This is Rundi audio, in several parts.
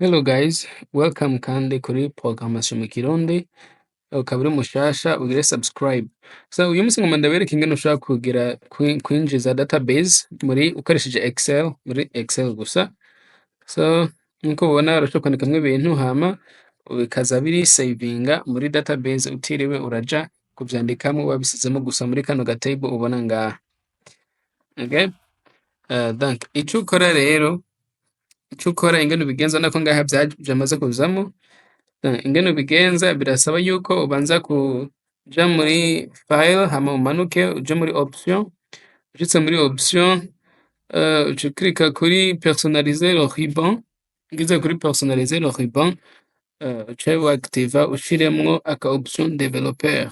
Hello guys, welcome kandi kuri Programmation mu Kirundi. Ukaba uri mushasha, ugire subscribe. So uyu munsi ngoma ndabereka ingene ushobora kugira kwinjiza database muri ukoresheje Excel, muri Excel gusa. So nkuko ubona, urashobora kwandikamwo ibintu, hama bikaza biri savinga muri database utiriwe uraja kuvyandikamwo, wabisizemo gusa muri kano ga table ubona ngaha. Okay? Donc ico ukora rero, ico ukora, ingene ubigenza nako ngaha vyamaze kuzamwo. Ingene ubigenza, birasaba yuko ubanza kuja muri file, hama umanuke uje muri option. Ushitse muri option, uca uklika kuri personnaliser le ruban. Ugize kuri personnaliser le ruban, uce wactiva, ushiremwo aka option développeur.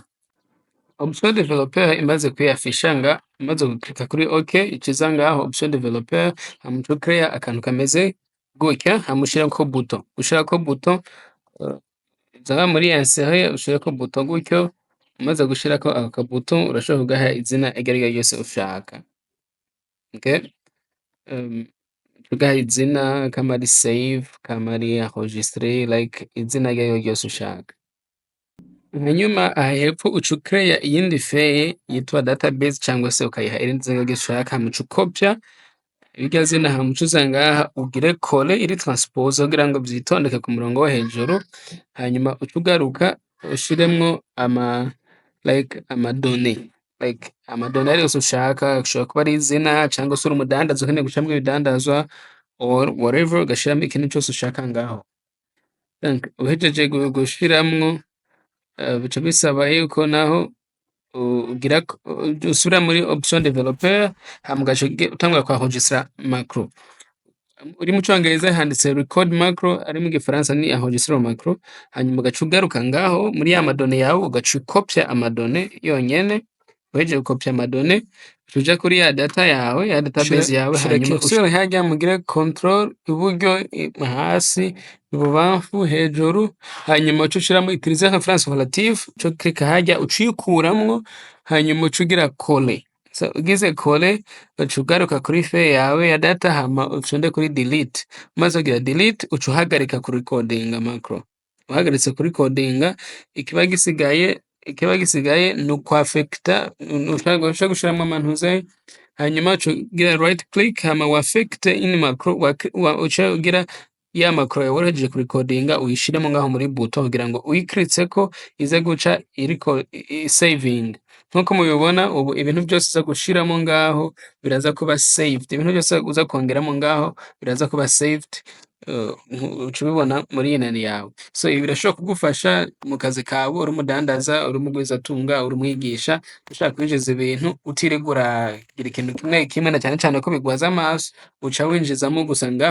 Option développeur imaze kwiyafisha nga, umaze guklika kuri OK, ica iza ngaho option développeur, hama uca ucrea akantu kameze gutya, hama ushireko bouton. Ushirako bouton, uza muri insérer, ushireko bouton gutyo. Umaze gushirako ako ka bouton, urashobora kugaha izina iryo ariryo ryose ushaka. Okay? Ugaha izina kama ari save, kama ari enregistrer, like izina iryo ariryo ryose ushaka. Hanyuma aha hepfo uca ucrea iyindi feuille yitwa database, cyangwa se ukayiha irindi zina ryose ushaka, hama uca ukopya irya zina, hama uca uza ngaha ugire coller iri transposer kugira ngo vyitondeke ku murongo wo hejuru. Hanyuma uca ugaruka ushiremwo ama like ama données, like ama données yose ushaka. Ushobora kuba ari izina, cyangwa se uri umudandaza ukeneye gushiramwo ibidandazwa or whatever, ugashiramwo ikintu cose ushaka ngaho. Donc uhejeje gushiramwo, bica bisaba yuko naho ugira usubira muri option développeur, hama ugaca utangura kwa enregistra macro. Uri mu Congereza handitse record macro, ari mu Gifaransa ni enregistrer macro. Hanyuma ugaca ugaruka ngaho muri ya ma données yawe, ugaca ukopya ama données yonyene. Uhejeje gukopya ama données, uca uja kuri ya data yawe, ya database yawe. Shira hanyuma curseur harya, mugire control iburyo, hasi, ibubamfu, hejuru, hanyuma uce ushiramwo utiliser référence relative, uce uklika harya, ucikuramwo, hanyuma uce ugira coller. So ugize coller, uca ugaruka kuri feuille yawe ya data, hama ufyonde kuri delete. Umaze kugira delete, uca uhagarika kurecordinga macro. Uhagaritse kurecordinga, ikiba gisigaye ni ukwaffecta, ushobora gushiramwo amantuze, hanyuma uca ugira right click, hama waffecte une macro, uce ugira ya macro yawe wari uhejeje kurecordinga, uyishiremo ngaho muri bouton kugira ngo uyiklitseko ize guca iriko saving. Nkuko mubibona ubu, ibintu vyose uza gushiramo ngaho biraza kuba saved, ibintu vyose uza kongeramo ngaho biraza kuba saved, uca ubibona muri iyi nani yawe. So ibi birashobora kugufasha mu kazi kawe, uri umudandaza, uri umugwizatunga, uri umwigisha, ushaka kwinjiza ibintu utiriwe uragira ikintu kimwe kimwe, na cane cane ko bigwaza amaso, uca winjizamo gusa ngaho.